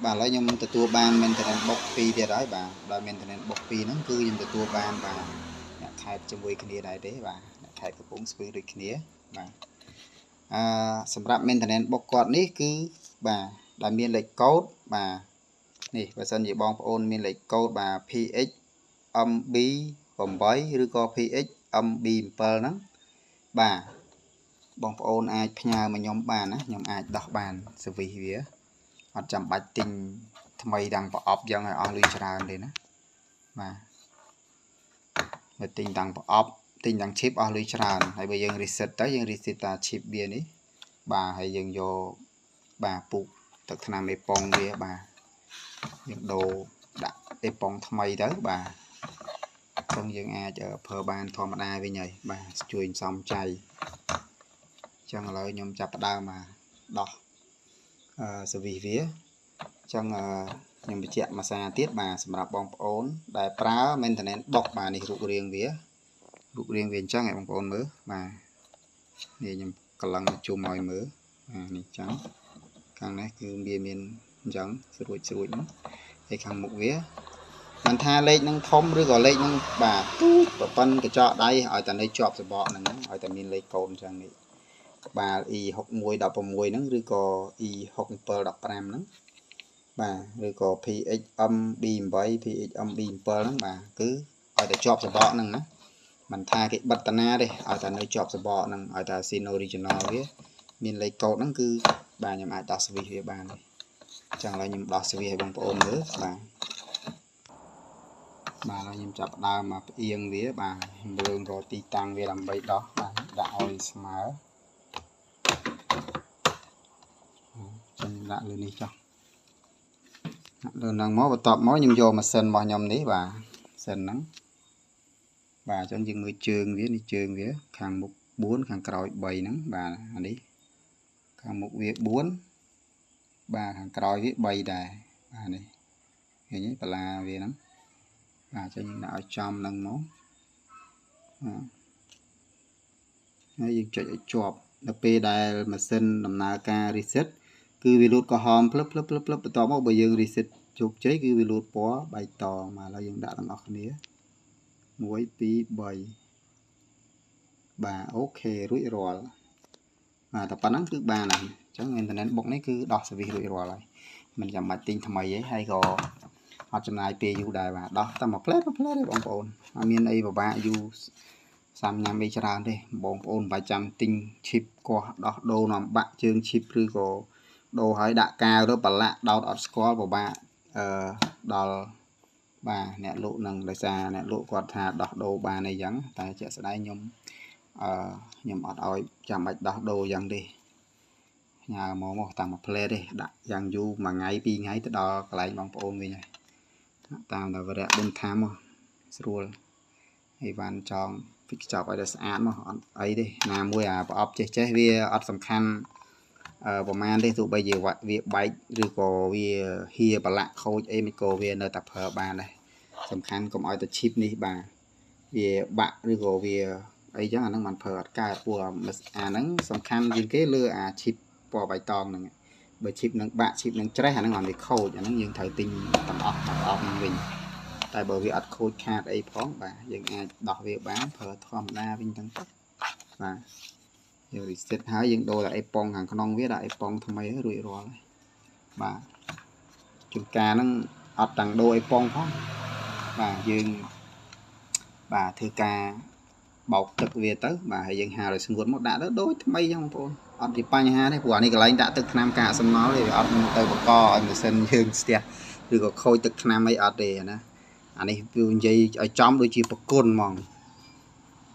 បាទឥឡូវខ្ញុំទទួលបាន maintenance box 2ទៀតហើយបាទដល់ maintenance box 2ហ្នឹងគឺខ្ញុំទទួលបានបាទអ្នកខេត្តជាមួយគ្នាដែរទេបាទអ្នកខេត្តកំពង់ស្ពឺដូចគ្នាបាទអឺសម្រាប់ maintenance box គាត់នេះគឺបាទដែលមានលេខកូដបាទនេះបើសិនជាបងប្អូនមានលេខកូដបាទ PX MB 8ឬក៏ PX MB 7ហ្នឹងបាទបងប្អូនអាចផ្ញើមកខ្ញុំបានណាខ្ញុំអាចដោះបាន service វាអត់ចាំបាច់ទិញថ្មីតាំងប្រអប់យ៉ាងឲ្យអស់លុយច្រើនទេណាបាទបើទិញតាំងប្រអប់ទិញតាំង chip អស់លុយច្រើនហើយបើយើង reset ទៅយើង reset តា chip វានេះបាទហើយយើងយកបាទពូកទឹកថ្នាំអេប៉ុងវាបាទយើងដូរដាក់អេប៉ុងថ្មីទៅបាទចឹងយើងអាចប្រើបានធម្មតាវិញហើយបាទជួយសំចៃចឹងឥឡូវខ្ញុំចាប់ផ្ដើមបាទដោះអឺ service វាចឹងខ្ញុំបញ្ជាក់មួយសារទៀតបាទសម្រាប់បងប្អូនដែលប្រើ maintenance box បាទនេះរូបរាងវារូបរាងវាអញ្ចឹងឲ្យបងប្អូនមើលបាទនេះខ្ញុំកលឹងជុំឲ្យមើលបាទនេះចឹងខាងនេះគឺវាមានអញ្ចឹងស្រួចស្រួចហ្នឹងហើយខាងមុខវាមិនថាលេខនឹងធំឬក៏លេខនឹងបាទទូចប្រប៉ុនកញ្ចក់ដៃឲ្យតែនៅជាប់សបកហ្នឹងឲ្យតែមានលេខកូដអញ្ចឹងនេះក្បាល E6116 ហ្នឹងឬក៏ E6715 ហ្នឹងបាទឬក៏ PXMB8 PXMB7 ហ្នឹងបាទគឺឲ្យតែជាប់សបកហ្នឹងណាមិនថាគេបិទតាណាទេឲ្យតែនៅជាប់សបកហ្នឹងឲ្យតែ Sin original វាមានលេខកូដហ្នឹងគឺបាទខ្ញុំអាចដោះ service វាបានទេអញ្ចឹងឥឡូវខ្ញុំដោះ service ឲ្យបងប្អូនមើលបាទបាទឥឡូវខ្ញុំចាប់ដើមមកផ្អៀងវាបាទមើលរកទីតាំងវាដើម្បីដោះបាទដាក់ឲ្យស្មើចឹងដាក់លើនេះចុះដាក់លើហ្នឹងមកបន្ទាប់មកខ្ញុំយកម៉ាស៊ីនរបស់ខ្ញុំនេះបាទម៉ាស៊ីនហ្នឹងបាទអញ្ចឹងយើងមើលជើងវានេះជើងវាខាងមុខ4ខាងក្រោយ3ហ្នឹងបាទអានេះខាងមុខវា4បាទខាងក្រោយវា3ដែរបាទនេះឃើញទេបន្លាវាហ្នឹងបាទអញ្ចឹងយើងដាក់ឲ្យចំហ្នឹងមកបាទហើយយើងចុចឲ្យជាប់ដល់ពេលដែលម៉ាស៊ីនដំណើរការ reset គឺវាលូតក្រហមភ្លឹបភ្លឹបភ្លឹបភ្លឹបបន្ទាប់មកបើយើង reset ជោគជ័យគឺវាលូតពណ៌បៃតងបាទឥឡូវយើងដាក់ទាំងអស់គ្នា1 2 3បាទអូខេរួចរាល់បាទតែប៉ុណ្ណឹងគឺបានហើយអញ្ចឹង internet box នេះគឺដោះ service រួចរាល់ហើយមិនចាំបាច់ទិញថ្មីទេហើយក៏អត់ចំណាយពេលយូរដែរបាទដោះតែមួយផ្លែតមួយផ្លែតទេបងប្អូនអត់មានអីពិបាកយូរសាំញ៉ាំអីច្រើនទេបងប្អូនមិនបាច់ចាំទិញ chip កោះដោះដូរនាំបាក់ជើង chip ឬក៏ដូរឲ្យដាក់កាវទៅប្រឡាក់ដោតអត់ស្គាល់ពិបាកអឺដល់បាទអ្នកលក់នឹងដោយសារអ្នកលក់គាត់ថាដោះដូរបានអីចឹងតែជាក់ស្ដែងខ្ញុំអឺខ្ញុំអត់ឲ្យចាំបាច់ដោះដូរយ៉ាងទេញើមកតាមមួយផ្លែទេដាក់យ៉ាងយូរមួយថ្ងៃពីរថ្ងៃទៅដល់កន្លែងបងប្អូនវិញហើយតាមតែវរៈប៊ុនថាមកស្រួលហើយវ៉ាន់ចងពីខ្ចប់ឲ្យដល់ស្អាតមកអត់អីទេណាមួយអាប្រអប់ចេះចេះវាអត់សំខាន់អឺប្រហែលទេទោះបីជាវាបែកឬក៏វាហៀប្រឡាក់ខូចអីមិនក៏វានៅតែប្រើបានដែរសំខាន់កុំឲ្យតែឈីបនេះបាទវាបាក់ឬក៏វាអីចឹងអាហ្នឹងมันប្រើអត់កើតព្រោះអាហ្នឹងសំខាន់ជាងគេលើអាឈីបពណ៌បៃតងហ្នឹងបើឈីបនឹងបាក់ឈីបនឹងច្រេះអាហ្នឹងมันវាខូចអាហ្នឹងយើងត្រូវទិញទាំងអស់ទាំងអស់ហ្នឹងវិញតែបើវាអត់ខូចខាតអីផងបាទយើងអាចដោះវាបានប្រើធម្មតាវិញទាំងទៅបាទយើង reset ហើយយើងដូរតែអេប៉ុងខាងក្នុងវាដាក់អេប៉ុងថ្មីរួចរាល់ហើយបាទជួនកាលហ្នឹងអត់តាំងដូរអេប៉ុងផងបាទយើងបាទធ្វើការបោកទឹកវាទៅបាទហើយយើងហាលឲ្យស្ងួតមកដាក់ទៅដូចថ្មីចឹងបងប្អូនអត់ជាបញ្ហាទេព្រោះអានេះកន្លែងដាក់ទឹកថ្នាំកាកសំណល់ទេវាអត់ទៅបង្កឲ្យម៉ាស៊ីនយើងស្ទះឬក៏ខូចទឹកថ្នាំអីអត់ទេណាអានេះវានិយាយឲ្យចំដូចជាប្រគុណហ្មង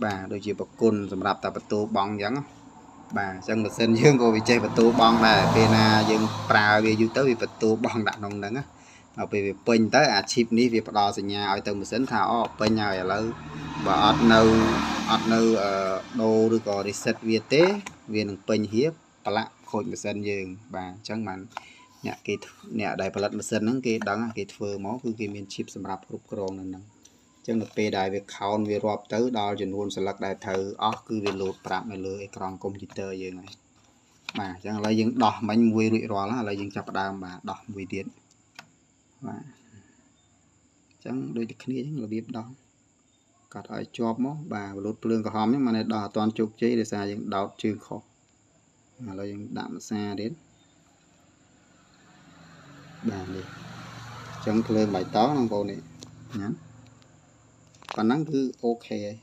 បាទដូចជាប្រគុណសម្រាប់តែបន្ទូបងអញ្ចឹងបាទអញ្ចឹងម៉ាស៊ីនយើងក៏វាចេះបន្ទូបងដែរពេលណាយើងប្រើវាយូរទៅវាបន្ទូបងដាក់ក្នុងហ្នឹងណាដល់ពេលវាពេញទៅអាឈីបនេះវាផ្ដល់សញ្ញាឲ្យទៅម៉ាស៊ីនថាអូពេញហើយឥឡូវបើអត់នៅដូរឬក៏ reset វាទេវានឹងពេញហៀបប្រឡាក់ខូចម៉ាស៊ីនយើងបាទអញ្ចឹងបានអ្នកគេអ្នកដែលផលិតម៉ាស៊ីនហ្នឹងគេដឹងគេធ្វើមកគឺគេមានឈីបសម្រាប់គ្រប់គ្រងនៅហ្នឹងអញ្ចឹងដល់ពេលដែលវា count វារាប់ទៅដល់ចំនួនសន្លឹកដែលត្រូវអស់គឺវាលោតប្រាប់នៅលើអេក្រង់កុំព្យូទ័រយើងហើយបាទអញ្ចឹងឥឡូវយើងដោះមិញមួយរួចរាល់ឥឡូវយើងចាប់ផ្ដើមបាទដោះមួយទៀត បាទ អញ្ចឹងដូចតែគ្នាអញ្ចឹង របៀបដោះកាត់ឲ្យជាប់មក បាទ បលូតភ្លើងក្រហមហ្នឹង មកដោះអត់ទាន់ជោគជ័យ ដោយសារយើងដោតជើងខុស។ ឥឡូវយើងដាក់ម្សាទៀត បាទ នេះអញ្ចឹងភ្លើងបៃតងបងប្អូន នេះណា ប៉ុណ្ណឹងគឺអូខេហើយ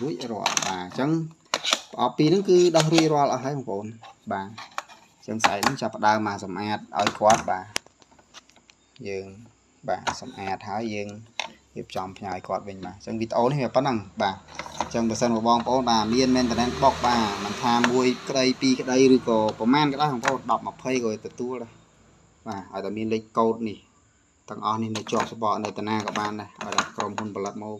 រួចរាល់។ បាទ អញ្ចឹងប្រអប់ពីរហ្នឹងគឺដោះរួចរាល់អស់ហើយបងប្អូន។ បាទ អញ្ចឹងស្អែកហ្នឹងចាប់ផ្ដើមមកសម្អាតឲ្យគាត់ បាទ យើងបាទសម្អាតហើយយើងរៀបចំផ្ញើឲ្យគាត់វិញ។ បាទ អញ្ចឹងវីដេអូនេះវាប៉ុណ្ណឹង។ បាទ អញ្ចឹងបើសិនបងប្អូន បាទ មាន maintenance box បាទ មិនថាមួយក្តី ពីរក្តី ឬក៏ប្រមាណក៏ដោយបងប្អូន 10 20 ក៏ទទួលដែរ បាទ ឲ្យតែមានលេខកូដនេះទាំងអស់នេះនៅជាប់សបកនៅតាណាក៏បានដែរ ឲ្យតែក្រុមហ៊ុនផលិតមក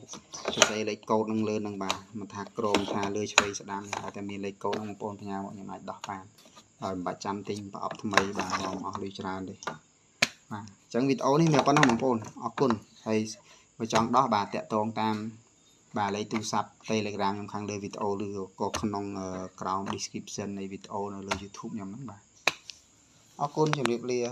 សរសេរលេខកូដនឹងលើនឹង បាទ មិនថាក្រុមថាលើឆ្វេងស្ដាំ ឲ្យតែមានលេខកូដនឹងបងប្អូនផ្ញើមក ខ្ញុំអាចដោះបានហើយ មិនបាច់ចាំទិញប្រអប់ថ្មី បាទ រងអស់លុយច្រើនទេ។ បាទ អញ្ចឹងវីដេអូនេះមានប៉ុណ្ណឹងបងប្អូន អរគុណ។ ហើយបើចង់ដោះ បាទ តាក់ទងតាម បាទ លេខទូរស័ព្ទ Telegram ខ្ញុំខាងលើវីដេអូ ឬក៏ក្នុងក្រោម description នៃវីដេអូនៅលើ YouTube ខ្ញុំហ្នឹង។ បាទ អរគុណ ជម្រាបលា។